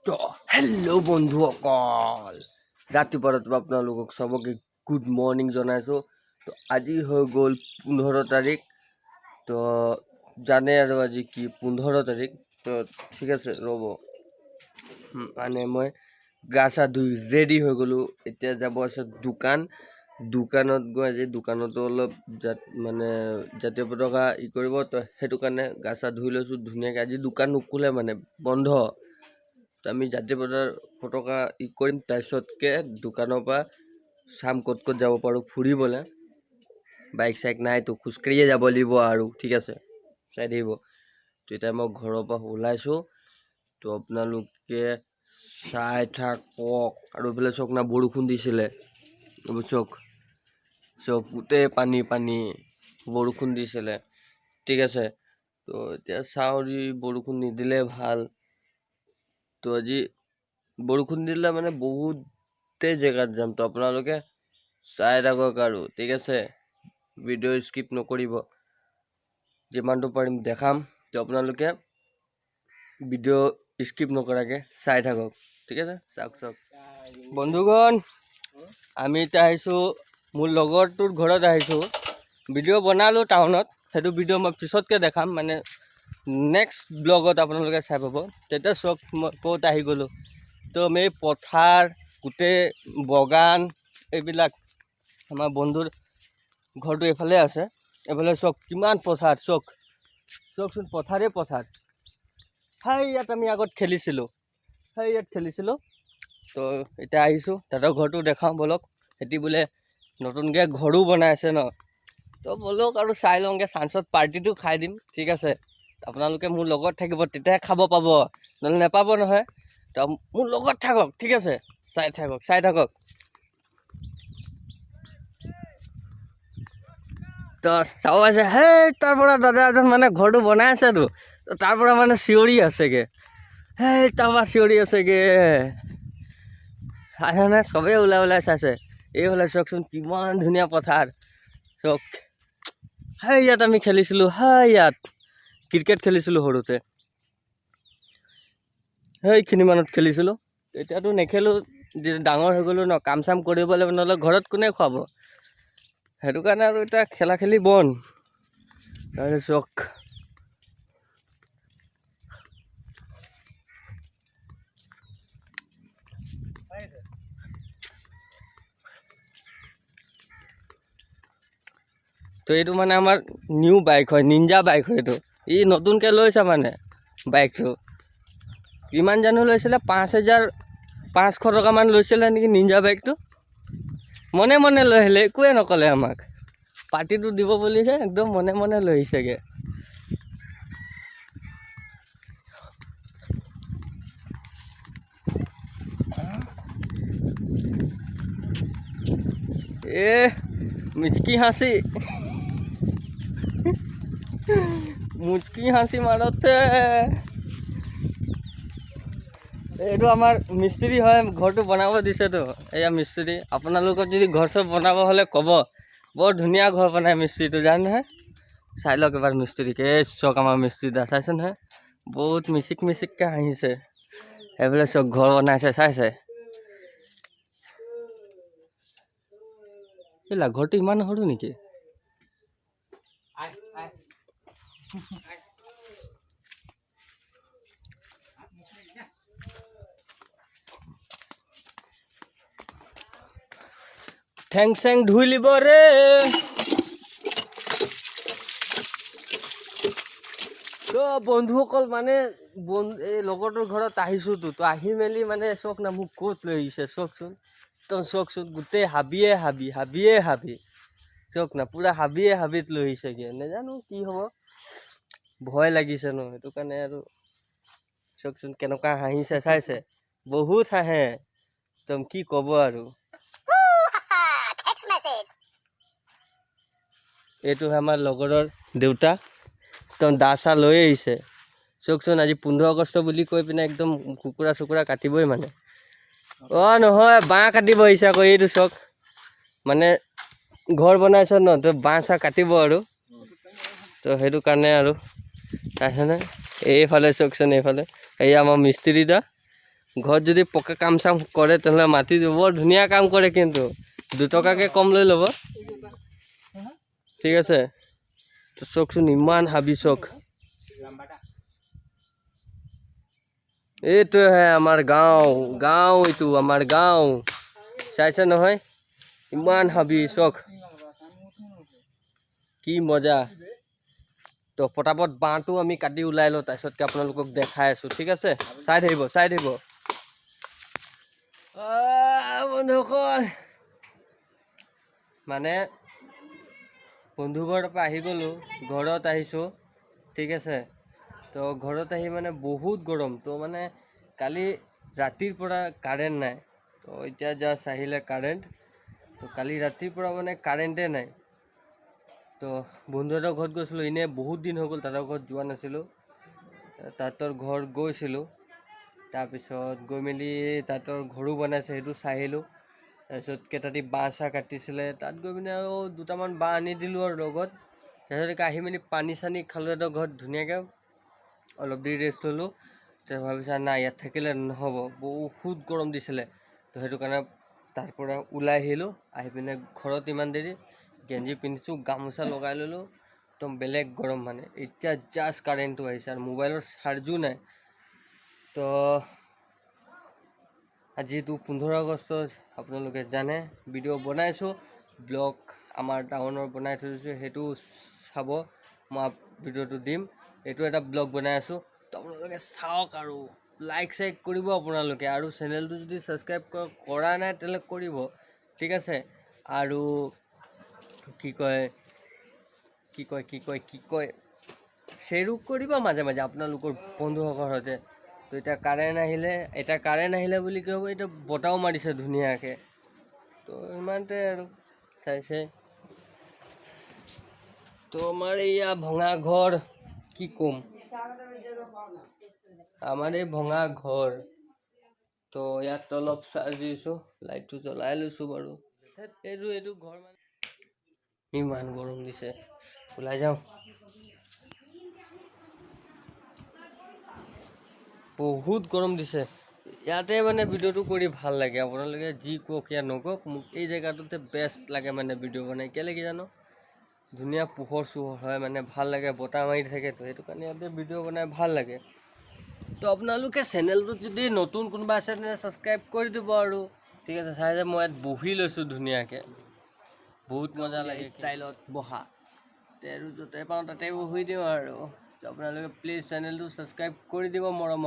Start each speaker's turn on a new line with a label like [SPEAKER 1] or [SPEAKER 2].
[SPEAKER 1] তো হেল্ল' বন্ধুসকল, ৰাতিপুৱা ৰাতিপুৱা আপোনালোকক চবকে গুড মৰ্ণিং জনাইছোঁ। তো আজি হৈ গ'ল 15 তাৰিখ। তো জানে আৰু আজি কি 15 তাৰিখ। তো ঠিক আছে, ৰ'ব, মানে মই গা চা ধুই ৰেডি হৈ গ'লোঁ। এতিয়া যাব আছে দোকান। দোকানত গৈ আজি দোকানতো অলপ মানে জাতীয় পতাকা ই কৰিব, তো সেইটো কাৰণে গা চা ধুই লৈছোঁ ধুনীয়াকৈ। আজি দোকান নোখোলে, মানে বন্ধ। তো আমি জাতীয় পতাকা ই কৰিম, তাৰপিছতকৈ দোকানৰ পৰা চাম ক'ত ক'ত যাব পাৰোঁ ফুৰিবলৈ। বাইক চাইক নাইতো, খোজকাঢ়িয়ে যাব লাগিব আৰু। ঠিক আছে, চাই থাকিব। তো এতিয়া মই ঘৰৰ পৰা ওলাইছোঁ, তো আপোনালোকে চাই থাকক। আৰু এইফালে চাওক না, বৰষুণ দিছিলে। এইবোৰ চাওক, চাওক, গোটেই পানী পানী, বৰষুণ দিছিলে। ঠিক আছে, তো এতিয়া চাওঁ, বৰষুণ নিদিলে ভাল। তো আজি বৰষুণ দিলে মানে বহুতেই জেগাত যাম, তো আপোনালোকে চাই থাকক আৰু। ঠিক আছে, ভিডিঅ' স্কিপ নকৰিব, যিমানটো পাৰিম দেখাম। তো আপোনালোকে ভিডিঅ' স্কিপ নকৰাকৈ চাই থাকক। ঠিক আছে, চাওক চাওক। বন্ধুগণ, আমি এতিয়া আহিছোঁ মোৰ লগৰটোৰ ঘৰত আহিছোঁ। ভিডিঅ' বনালোঁ টাউনত, সেইটো ভিডিঅ' মই পিছতকৈ দেখাম, মানে নেক্সট ব্লগত আপোনালোকে চাই পাব। তেতিয়া চাওক মই ক'ত আহি গ'লোঁ। তো আমি এই পথাৰ, গোটেই বাগান এইবিলাক, আমাৰ বন্ধুৰ ঘৰটো এইফালে আছে। এইফালে চাওক কিমান পথাৰ, চাওক চাওকচোন, পথাৰেই পথাৰ। সেই ইয়াত আমি আগত খেলিছিলোঁ, সেই ইয়াত খেলিছিলোঁ। তো এতিয়া আহিছোঁ, দাদাৰ ঘৰটো দেখাওঁ ব'লক। সিহঁতি বোলে নতুনকৈ ঘৰো বনাই আছে ন, তো ব'লক আৰু চাই লওঁগৈ। চান্সত পাৰ্টিটো খাই দিম। ঠিক আছে, আপোনালোকে মোৰ লগত থাকিব, তেতিয়াহে খাব পাব, নহ'লে নাপাব নহয়। তো মোৰ লগত থাকক, ঠিক আছে, চাই থাকক, চাই থাকক। তো চাব আছে, সেই তাৰ পৰা দাদা এজন মানে ঘৰটো বনাই আছেতো, তো তাৰ পৰা মানে চিঞৰি আছেগৈ, সেই তাৰপৰা চিঞৰি আছেগৈ। চাইছেনে, চবেই ওলাই ওলাই চাইছে। এইফালে চাওকচোন কিমান ধুনীয়া পথাৰ চাওক। সেই ইয়াত আমি খেলিছিলোঁ, সেই ইয়াত ক্ৰিকেট খেলিছিলোঁ সৰুতে, সেইখিনি মানত খেলিছিলোঁ। এতিয়াতো নেখেলোঁ, ডাঙৰ হৈ গ'লোঁ ন, কাম চাম কৰিব লাগিব, নহ'লে ঘৰত কোনে খুৱাব, সেইটো কাৰণে আৰু এতিয়া খেলা খেলি বন্ধ। চাওক, তো এইটো মানে আমাৰ নিউ বাইক হয়, নিঞ্জা বাইক হয় এইটো। ই নতুনকৈ লৈছে মানে বাইকটো। কিমান জানো লৈছিলে, 5500 টকামান লৈছিলে নেকি নিঞ্জা বাইকটো। মনে মনে লৈ আহিলে, একোৱে নক'লে আমাক। পাৰ্টিটো দিব বুলিহে একদম মনে মনে লৈ আহিছেগৈ। এ মিচকি হাসি, মুচকি হাসি মাৰতে। এইটো আমাৰ মিস্ত্ৰী হয়, ঘৰটো বনাব দিছেতো, এয়া মিস্ত্ৰী। আপোনালোকৰ যদি ঘৰ চৰ বনাব হ'লে ক'ব, বৰ ধুনীয়া ঘৰ বনায় মিস্ত্ৰীটো, জানে নহয়। চাই লওক এবাৰ মিস্ত্ৰীকে। এই চাওক আমাৰ মিস্ত্ৰী দা, চাইছে নহয়, বহুত মিচিক মিচিককৈ হাঁহিছে। সেইফালে চাওক ঘৰ বনাইছে, চাইছে। এই ঘৰটো ইমান সৰু নেকি? ঠেং চেং ধুই লিব ৰে। তো বন্ধুসকল, মানে এই লগৰটোৰ ঘৰত আহিছোঁতো, তো আহি মেলি মানে চাওক না মোক ক'ত লৈ আহিছে, চাওকচোন। একদম চাওকচোন, গোটেই হাবিয়ে হাবি, হাবিয়ে হাবি। চাওক না, পূৰা হাবিয়ে হাবিত লৈ আহিছেগৈ। নাজানো কি হ'ব, ভয় লাগিছে ন, সেইটো কাৰণে আৰু। চাওকচোন কেনেকুৱা হাঁহিছে, চাইছে, বহুত হাঁহে একদম, কি ক'ব আৰু। এইটো আমাৰ লগৰৰ দেউতা, একদম দা চা লৈ আহিছে। চাওকচোন, আজি 15 আগষ্ট বুলি কৈ পিনে একদম কুকুৰা চুকুৰা কাটিবই মানে। অ' নহয়, বাঁহ কাটিব আহিছে আকৌ। এইটো চাওক, মানে ঘৰ বনাইছে ন, তো বাঁহ চাহ কাটিব আৰু, তো সেইটো কাৰণে আৰু। চাইছেনে এইফালে চাওকচোন, এইফালে এয়া আমাৰ মিস্ত্ৰী দা। ঘৰত যদি পকা কাম চাম কৰে, তেনেহ'লে মাতি দিব। বৰ ধুনীয়া কাম কৰে কিন্তু, 2 টকাকৈ কম লৈ ল'ব। ঠিক আছে। তো চাওকচোন, ইমান হাবি চাওক। এইটোহে আমাৰ গাঁও, গাঁও এইটো আমাৰ গাঁও। চাইছে নহয়, ইমান হাবি চাওক, কি মজা। তো পটাপট বাঁহটো আমি কাটি ওলাই লওঁ, তাৰপিছতকে আপোনালোকক দেখাই আছোঁ। ঠিক আছে, চাই থাকিব, চাই থাকিব। বন্ধুসকল, মানে বন্ধু ঘৰৰ পৰা আহি গ'লোঁ, ঘৰত আহিছোঁ। ঠিক আছে। তো ঘৰত আহি মানে বহুত গৰম। তো মানে কালি ৰাতিৰ পৰা কাৰেণ্ট নাই। তো এতিয়া জাষ্ট আহিলে কাৰেণ্ট। তো কালি ৰাতিৰ পৰা মানে কাৰেণ্টে নাই। তো বন্ধু এটাৰ ঘৰত গৈছিলোঁ, এনেই বহুত দিন হৈ গ'ল তাহাঁতৰ ঘৰত যোৱা নাছিলোঁ। তাহাঁতৰ ঘৰত গৈছিলোঁ, তাৰপিছত গৈ মেলি তাহাঁতৰ ঘৰো বনাইছে, সেইটো চাই আহিলোঁ। তাৰপিছত কেইটাদি বাঁহ চাহ কাটিছিলে, তাত গৈ পিনে আৰু দুটামান বাঁহ আনি দিলোঁ আৰু লগত। তাৰপিছত আহি মেলি পানী চানী খালোঁ সিহঁতৰ ঘৰত ধুনীয়াকৈ, অলপ দেৰি ৰেষ্ট ল'লোঁ। তেতিয়া ভাবিছোঁ নাই, ইয়াত থাকিলে নহ'ব, বহুত গৰম দিছিলে। তো সেইটো কাৰণে তাৰ পৰা ওলাই আহিলোঁ। আহি পিনে ঘৰত ইমান দেৰি গেঞ্জি পিন্ধিছোঁ, গামোচা লগাই ল'লোঁ, একদম বেলেগ গৰম মানে। এতিয়া জাষ্ট কাৰেণ্টটো আহিছে আৰু মোবাইলৰ চাৰ্জো নাই। তো আজিতো 15 আগষ্ট, আপোনালোকে জানে। ভিডিঅ' বনাইছোঁ, ব্লগ আমাৰ টাউনৰ বনাই থৈছোঁ, সেইটো চাব, মই ভিডিঅ'টো দিম। এইটো এটা ব্লগ বনাই আছোঁ, তো আপোনালোকে চাওক আৰু লাইক চাইক কৰিব আপোনালোকে, আৰু চেনেলটো যদি ছাবস্ক্ৰাইব কৰা নাই তেনেহ'লে কৰিব। ঠিক আছে। আৰু কি কয় কি কয় কি কয় কি কয় শ্বেয়াৰো কৰিব মাজে মাজে আপোনালোকৰ বন্ধুসকলৰ সৈতে। তো এতিয়া কাৰেণ্ট আহিলে, এতিয়া কাৰেণ্ট আহিলে বুলি কি হ'ব, এতিয়া বতাহো মাৰিছে ধুনীয়াকৈ। তো ইমানতে আৰু চাইছে। তো আমাৰ এইয়া ভঙা ঘৰ, কি ক'ম, আমাৰ এই ভঙা ঘৰ। তো ইয়াত অলপ চাৰ্জ দিছোঁ, লাইটটো জ্বলাই লৈছোঁ বাৰু। ধেত, এইটো ঘৰ মানে ইমান গৰম দিছে, ওলাই যাওঁ। বহুত গৰম দিছে। ইয়াতে মানে ভিডিঅ'টো কৰি ভাল লাগে। আপোনালোকে যি কওক ইয়া নকওক, মোক এই জেগাটোতে বেষ্ট লাগে মানে ভিডিঅ' বনাই। কেলৈ কি জানো, ধুনীয়া পোহৰ চোহৰ হয়, মানে ভাল লাগে, বতাহ মাৰি থাকে। তো সেইটো কাৰণে ইয়াতে ভিডিঅ' বনাই ভাল লাগে। তো আপোনালোকে চেনেলটোত যদি নতুন কোনোবা আছে, তেনে ছাবস্ক্ৰাইব কৰি দিব আৰু। ঠিক আছে। চাই যে মই ইয়াত বহি লৈছোঁ ধুনীয়াকৈ, বহুত মজা লাগে ষ্টাইলত বহা। তে আৰু য'তে পাওঁ তাতে বহি দিওঁ আৰু। তো আপোনালোকে প্লিজ চেনেলটো ছাবস্ক্ৰাইব কৰি দিব মৰমত।